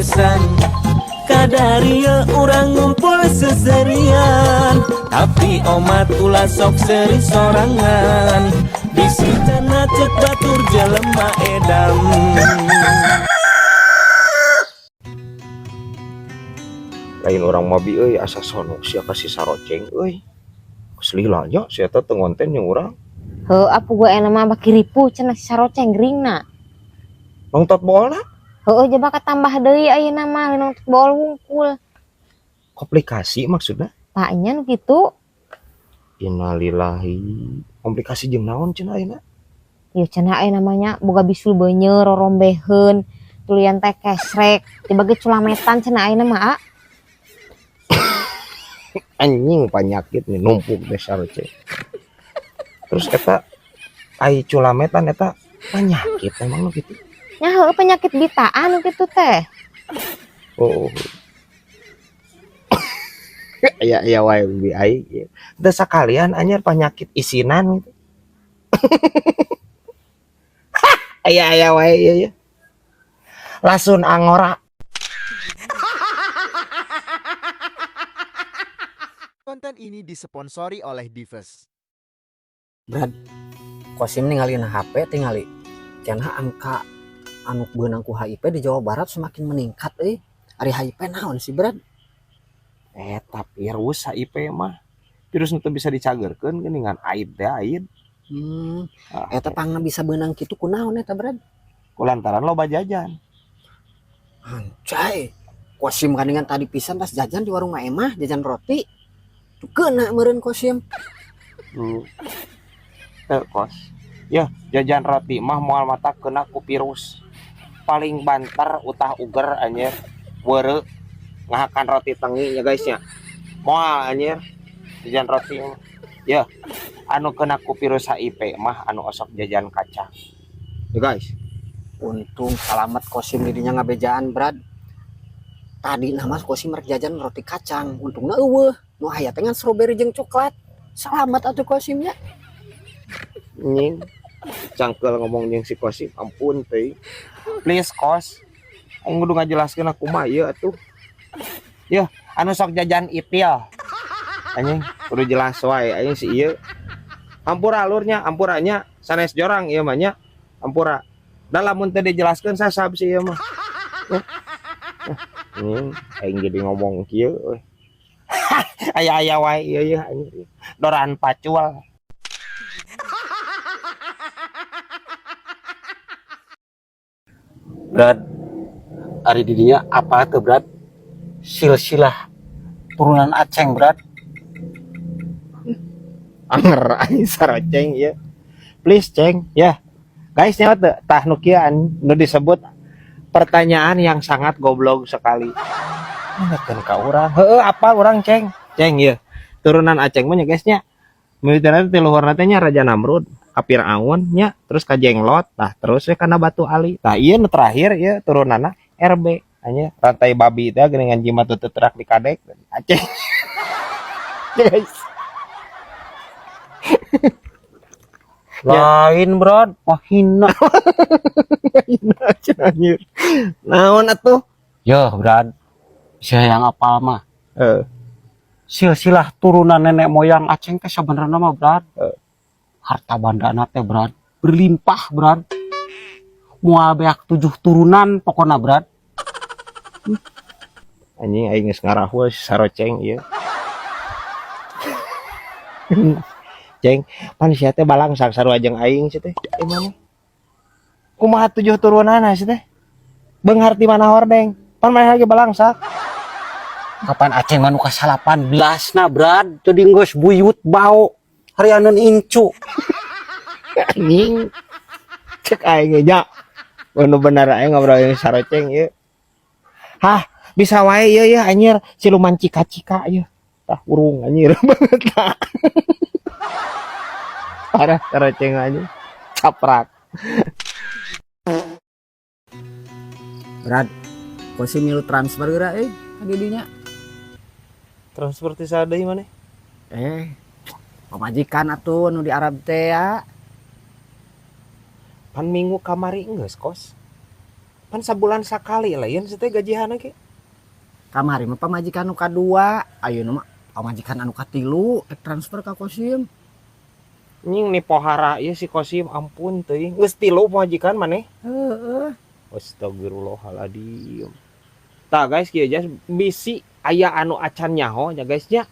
bebesan. Kadaria urang ngumpul seserian, tapi omat ulah sok seri sorangan. Bisi cenah cek batur jelema edam. Lain urang mabi euy, asa sonok sia ka si Saroceng euy. Geus lila nya sia teh teu ngonten jeung urang. Heuh, apa gua enak mah baki ripu cenah si Saroceng gringna. Nongtot bolna? Heueuh, jaba katambah deui ayeuna mah lain nongtot bool wungkul. Komplikasi maksudna? Tah nya nu kitu. Innalillahi. Komplikasi jeung naon cenah ayeuna? Ieu cenah aya namanya boga bisul beunyer, rorombeheun, tulian teh kesrek, dibagi culametan cenah ayeuna mah, a. Anjing, penyakit nih numpuk deh Saroceng. Terus eta ai culametan eta penyakit emang nu kitu? Nya heueuh, penyakit bitaan nu kitu teh. Oh. Aya aya wae bi aing ieu. Teu sakalian anjir penyakit isinan gitu. Aya aya wae ieu ya. Lasun angora. Konten ini disponsori oleh Dives. Brad, Kosim ninggalin HP tingali. Cenah angka anu beunang ku HIV di Jawa Barat semakin meningkat euy. Ari HIV naon sih, Brad? Eta virus HIV mah. Virus nu teu bisa dicagerkeun geuningan aid teh aid. Ah, Eta pangna bisa beunang kitu kunaon eta, Brad? Kulantaran loba jajan. Anjay. Kosim kandingan tadi pisan tas jajan di warung Maemah, jajan roti. Tuh kena meureun Kosim. Teu kos. Ya, jajan roti mah moal mata kena ku virus. Paling banter utah uger anjir. Weureu ngahakan roti tengi ya guys nya. Moal anjir jajan roti mah. Ya, anu kena ku virus HIV mah anu osok jajan kacang. Ya guys. Untung salamet Kosim didinya ngabejaan, Brad. Tadi nama Kosim rek jajan roti kacang, untungna eueuh. Nu aya teh ngan strawberry jeung coklat. Selamat atuh Kosimnya. Nying. Cangkel ngomong jeung si Kosim, ampun teh. Please kos. Aing kudu ngajelaskeun aku mah ieu atuh. Ya, anu sok jajan itil. Anjing, kudu jelas wae aing si ieu. Ampura alurnya, ampuranya sanes jorang ieu mah nya. Ampura. Da lamun teu dijelaskeun sasab si ieu mah. Ya. Anjing, aing jadi ngomong kieu euy. Aya-aya wae ieu ieu anjing. Doran pacul. Brad, ari didinya apa tuh, Brad? Silsilah turunan Aceng, Brad. Anger anjing Saroceng ieu. Please Ceng, ya. Guys, nyawa teu tah nu kieu nu disebut pertanyaan yang sangat goblok sekali. Nanyakeun ka urang. Heueuh, apa urang Ceng? Ceng ieu. Turunan Aceng mah nya guys nya. Mimitinan teh luhurna teh nya Raja Namrud, ka Fir'aun nya, terus ka Jenglot, tah terus we kana Batu Ali. Tah ieu nu terakhir ieu turunanna RB. Anya rantai babi teh geuningan jimat teu terak di kadek Aceh. Guys. Lain, Brad, wah hina. Hina cenah anjir. Naon atuh? Yeuh, Brad. Sia yang apal mah. Heeh. Silsilah turunan nenek moyang Aceng teh sabenerna mah, Brad. Heeh. Harta bandana teh, Brad, berlimpah, Brad. Moal beak 7 turunan pokona, Brad. Anjing aing geus ngarahul si Saroceng ieu. Ceng, pan sia teh balangsak sarua jeung aing sia teh. Maneh? Kumaha 7 turunanna sia teh? Beunghar ti mana hordeng? Pan maneh lagi balangsak. Kapan Aceng mah nu ka-18 na, Brad? Jadi geus buyut bau harianeun incu. Anjing. Cek aing ge nya. Nu bener aing ngobrol jeung Saroceng ieu. Hah, bisa wae ieu ya anjir siluman cika-cika ieu. Tah urung anjir banget tah. Parah Saroceng anjing. Caprak. Brad, Kosim milu transfer geura euy ka didinya. Transfer ti saha deui maneh? Pamajikan atuh nu di Arab teh ya. Pan minggu kamari geus kos. Pan sabulan sakali lain sih teh gajihanna ge. Kamari mah pamajikan nu kadua, ayeuna mah pamajikan anu katilu rek transfer ka Kosim. Nying nih pohara ieu si Kosim, ampun teuing. Geus tilu pamajikan maneh. Heeh. Astagfirullahaladzim. Tah guys, kieu jas bisi aya anu acan nyaho nya guys nya.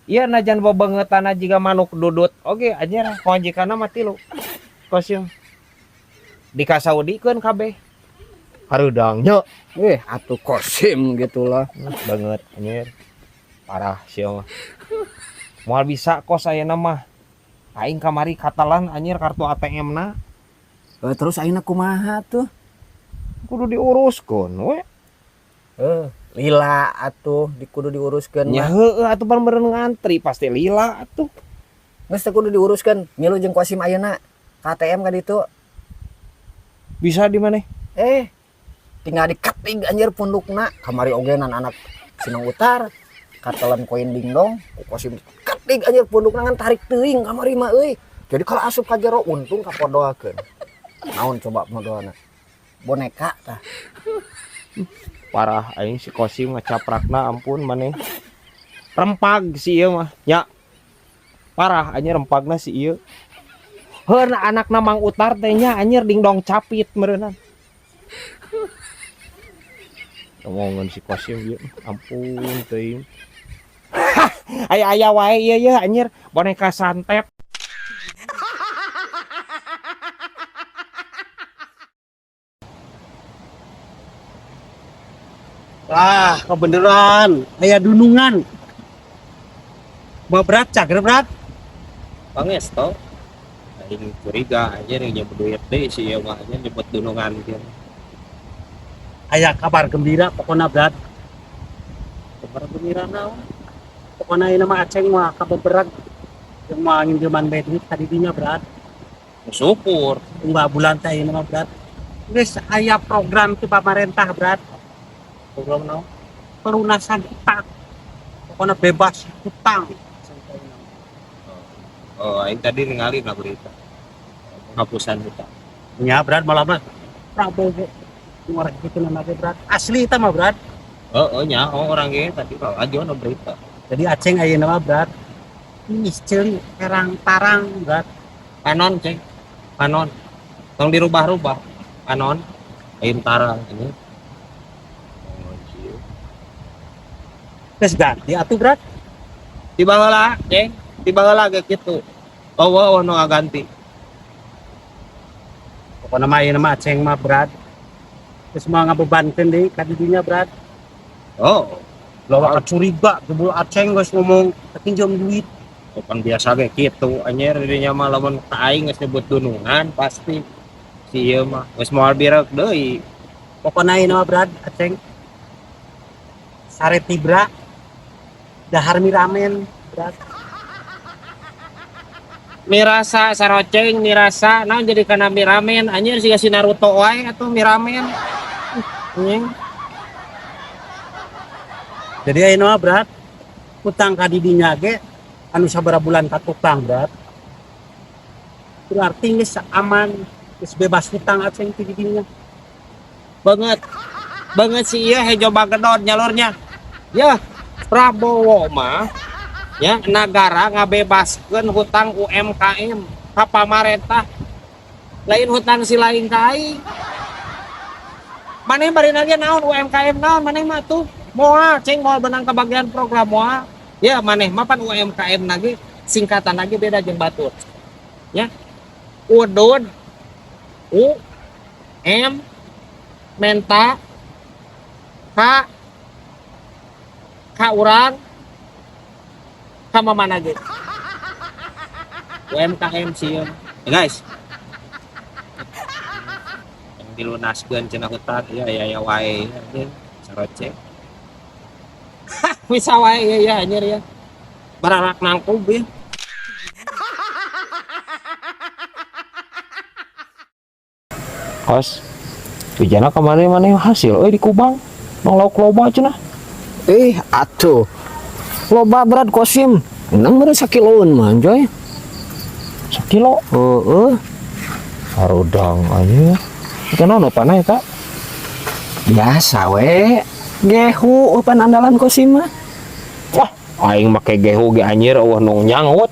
Ieu najan bebengeutana jiga manuk dudut. Oke, anjir pamajikanna mah tilu. Kosim. Dikasaudikeun kabeh. Hareudang nya. Atuh Kosim gitulah. Banget anjir. Parah sia mah. Moal bisa kos ayeuna mah. Aing kamari katalan anjir kartu ATM na. Terus ayeuna kumaha tuh? Kudu diuruskeun we. Lila atuh dikudu diuruskeun Nya mah. heueuh atuh pan meureun ngantri pasti lila atuh. Geus teu kudu diuruskeun, milu jeung Kosim ayeuna. Ka ATM ka ditu. Bisa di mana? Tinggal diketik anjir pundukna. Kamari oge nan anak Sinang Utar katelan koin dingdong ku Kosim ketik anjir pundukna ngan tarik teuing kamari mah euy. Jadi kalau asup ka jero untung kapodoakeun. Naon coba podoana? Boneka tah. Parah aing si Kosim ngacaprakna ampun maneh. Rempag si ieu mah nya. Parah anjir rempagna si ieu. Heuna anakna Mang Utar teh nya anjir dingdong capit meureunna. Ngomongan si Kosim ieu ampun teuing. Aya-aya wae ieu ye anjir boneka santet. Wah, kebeneran aya dunungan. Berat cager berat. Pangesto. Aing curiga anjir nyebut duit deui si ieu mah anjir nyebut dunungan kieu. Aya kabar gembira pokona berat. Kabar gembira naon? Pokona ieu mah Aceng mah kabeberag jeung mah nginjeman bae duit ka didinya berat. Syukur. Unggal bulan teh ieu mah berat. Geus aya program ti pamarentah berat. Program naon? Pelunasan hutang. Pokona bebas hutang. Oh, aing tadi ningali na berita. Penghapusan hutang. Nya berat malah mah Prabowo ngorek gitu namanya berat. Asli eta mah berat. Oh, nya, oh orang ge tadi kalau aja na berita. Jadi Aceng ayeuna mah berat. Ih, ceuli herang tarang berat. Panon, Ceng. Panon. Tong dirubah-rubah. Panon. Aing tarang ini. Oh, cieu. Geus ganti atuh berat. Tiba heula, Ceng. Tiba heula ge kitu. Oh, oh, nu ngaganti. Pokona mah ayeuna mah Aceng mah berat. Geus mah ngabebankeun deui ka didinya berat. Oh, Lawa kacuriga jebul Aceng geus ngomong pinjam duit. Kan biasa ge kitu anjir dirinya mah lamun ka aing geus nyebut dunungan pasti si ieu mah geus moal birek deui. Pokona ayeuna mah berat Aceng. Sare tibra dahar miramen berat. Mirasa saroceng mirasa naon jadi kana miramen anjir siga si Naruto wae atuh miramen. Anjing. Jadi ayeuna mah berat utang ka didinya ge anu sabaraha bulan ka tukang berat. Berarti geus aman, geus bebas hutang Aceng ti didinya. Banget. Banget si ieu hejo bagedon nyalurnya. Yah, Prabowo mah ya negara ngabebaskeun hutang UMKM ka pamarentah. Lain hutang si lain ka aing. Maneh bari nage naon UMKM naon maneh mah tuh moal ceng moal benang kebagian program moal. Ya maneh mah pan UMKM nage singkatan lagi beda jeung batur. Ya. Udud U M menta K K urang K mana ge. UMKM sieun. Ya guys. Yang dilunaskeun cenah hutang ya ya ya wae anjing saroce. Bisa wae ya ya anjir ya. Bararak nangkub ya. Kos, ujana kemarin mana hasil euy di Kubang. Nong lauk loba cenah. Atuh. Loba berat Kosim. Enam meureun sakiloeun mah, Joy. Sakilo. Heeh. Harudang anjir. Itu naon upana eta? Biasa we. Gehu upan andalan Kosim mah. Wah, aing make gehu ge anjir eueuh nu nyangut.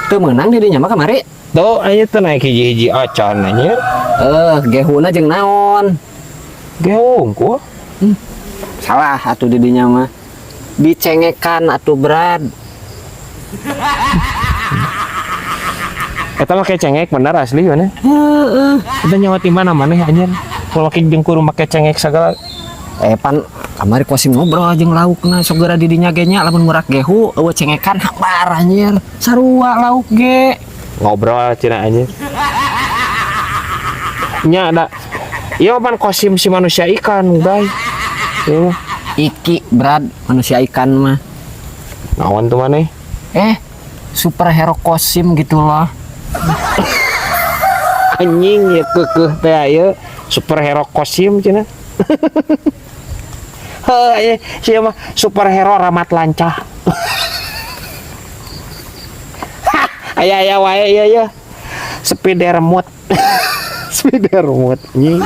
Teu meunang di dinya mah kamari. Tuh anjir teu naik hiji-hiji acan anjir. Eh, gehuna jeung naon? Gehu unggul. Salah atuh di dinya mah. Dicengekan atuh Brad. Eta make cengek bener asli mana? Heeh. Eta nyawa ti mana maneh anjir. Kalau make jeung kudu make cengek sagala. Eh pan kamari Kosim ngobrol jeung laukna sok geura di dinya ge nya lamun ngurak gehu eueuh cengekan hambar anjir. Sarua lauk ge. Ngobrol cenah anjir. Nya ada. Ieu pan Kosim si manusia ikan, bay. Ieu mah. Iki Brad manusia ikan mah. Naon tuh maneh? Eh, superhero Kosim gitu loh. Anjing ya kekeh teh ieu superhero Kosim cenah. Heuh aya sia mah superhero ramat lancah. Aya aya wae ieu ieu. Spidermut. Spidermut anjing.